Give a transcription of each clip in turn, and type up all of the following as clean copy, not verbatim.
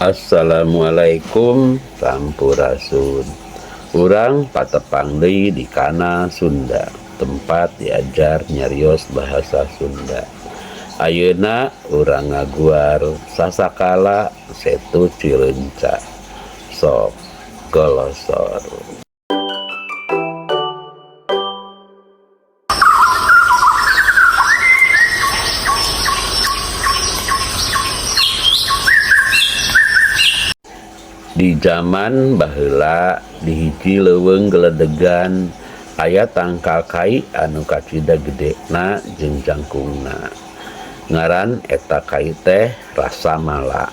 Assalamualaikum Sampurasun. Urang patepang deui di Kanal Sunda, tempat diajar nyarios bahasa Sunda. Ayeuna urang ngaguar sasakala Setu Cileunca. Sok golosor. Di jaman baheula di hiji leuweung geledegan aya tangkal kai anu kacida gedena jeung jangkungna. Ngaran eta kai teh Rasamala.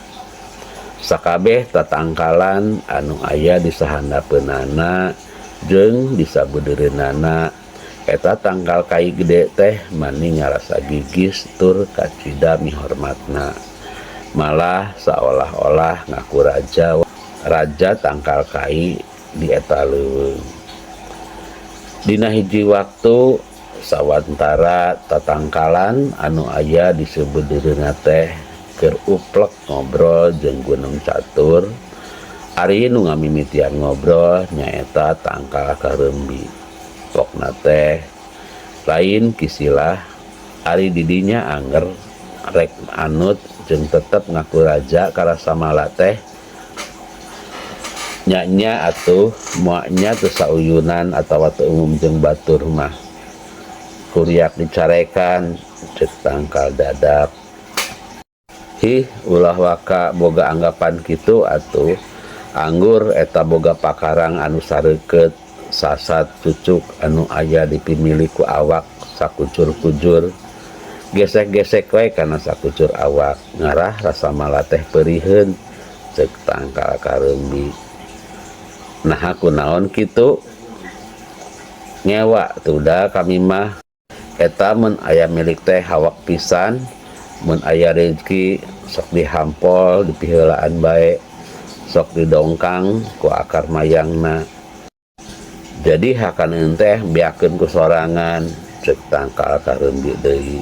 Sakabeh tatangkalan anu aya di sahandapeunana jeung di sabudeureunana eta tangkal kai gede teh mani ngarasa gigis tur kacida mihormatna. Malah saolah-olah ngaku raja raja tangkal kai di eta leuweung. Dina hiji waktu sawantara tatangkalan anu aya di sabudeureunna teh keur uplek ngobrol jeung Gunung Catur. Ari nu ngamimitian ngobrol nyaeta tangkal kareumbi. Pokna teh lain kisilah ari didinya anger rek anut jeung tetep ngaku raja ka Rasamala teh nya-nya atuh moalnya teu sauyunan atawa teu umum jeung batur mah. Kuriak dicarekan ceuk tangkal dadap. Hih ulah waka boga anggapan kitu atuh. Anggur eta boga pakarang anu sareukeut sasat cucuk anu aya dipimilik ku awak sakucur-kujur. Gesek-gesek we kana sakucur awak ngarah Rasamala teh peuriheun ceuk tangkal kareumbi. Naha kunaon kitu? Ngewa tuda kami mah. Eta mun aya milik teh hawak pisan, mun aya rezeki sok dihampol dipiheulaan bae, sok didongkang ku akar mayangna. Jadi hakaneun teh beakeun ku sorangan ceuk tangkal kareumbi deui.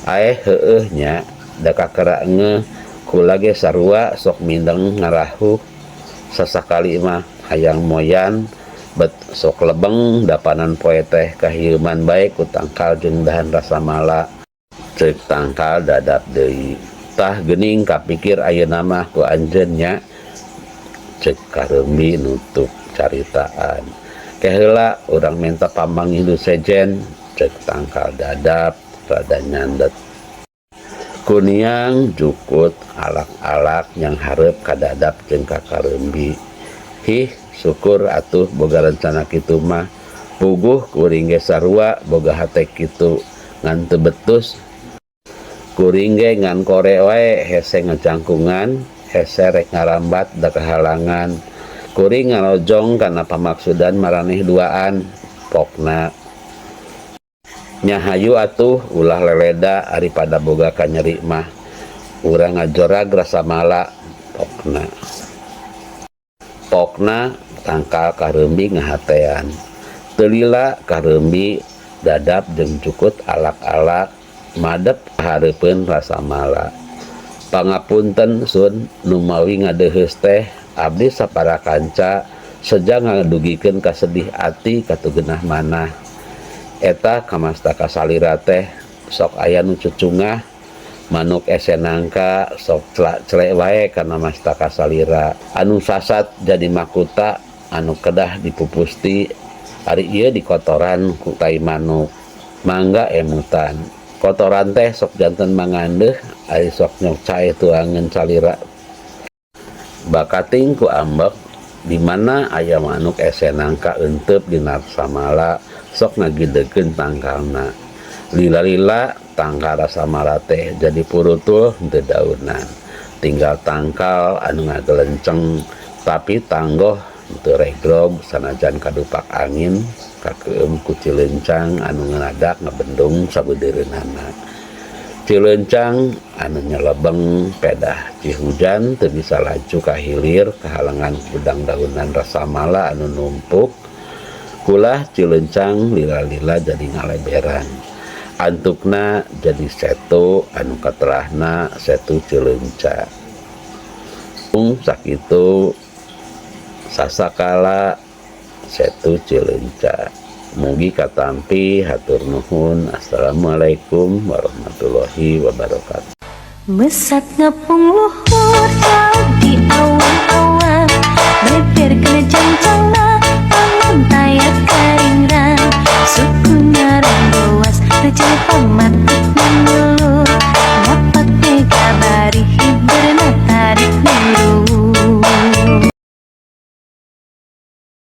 Aeh heueuh nya da kakara ngeuh kula ge sarua sok mindeng ngarahuh sasakali mah hayang moyan bet sok lebeng dapanan poe teh kahieuman bae ku tangkal jeung dahan Rasamala ceuk tangkal dadap deui. Tah geuning kapikir ayeuna mah ku anjeun nya ceuk kareumbi nutup caritaan. Keheula urang menta pamanggih nu sejen ceuk tangkal dadap rada nyandet. Kuniang jukut alak-alak yang hareup ka dadap jeung ka kareumbi. Hih syukur atuh boga rencana kitu mah. Puguh kuring ge sarua boga hate kitu ngan teu betus. Kuring ge ngan kore wae hese ngajangkungan, hese rek ngarambat da kahalangan. Kuring ngarojong kana pamaksudan maraneh duaan pokna. Nya hayu atuh ulah leleda ari pada boga kanyeri mah. Urang ngajorag Rasamala pokna. Pokna tangkal kareumbi ngahatean. Teu lila kareumbi dadap jeung cukut alak-alak madep hareupeun Rasamala. Pangapunten sun numawi ngadeuheus teh abdi sapara kanca seja ngadugikeun kasedih ati katugenah manah. Eta kamastaka salira teh sok aya nu cucungah manuk ese nangka sok celak-celek wae kana mastaka salira. Anu sasat jadi makuta anu kedah dipupusti ari ieu dikotoran ku tai manuk. Mangga emutan. Kotoran teh sok janten mangandeuh ari sok nyok cae tuangeun salira. Bakating ku ambek di mana aya manuk ese nangka euteup dina Rasamala sok ngagidegeun tangkalna. Lila-lila tangkal Rasamala teh jadi purutul henteu daunan. Tinggal tangkal anu ngagelenceng tapi tanggoh henteu regrog sanajan kadupak angin kakeum ku cilencang anu nganadak ngabendung sabudeureunana. Cilencang anu nyelebeng pedah cihujan teu bisa laju ka hilir kahalangan gudang daunan Rasamala anu numpuk. Kulah cilencang lila-lila jadi ngaleberan. Antukna jadi setu anu katerahna Setu Cileunca. Sakitu sasakala Setu Cileunca, mugi katampi, hatur nuhun. Assalamualaikum warahmatullahi wabarakatuh. Mesat ngapung luhur jauh di awan-awan. Beber kena cangcangna lamun taya karingrang. Suku ngaran boas teu pamatut.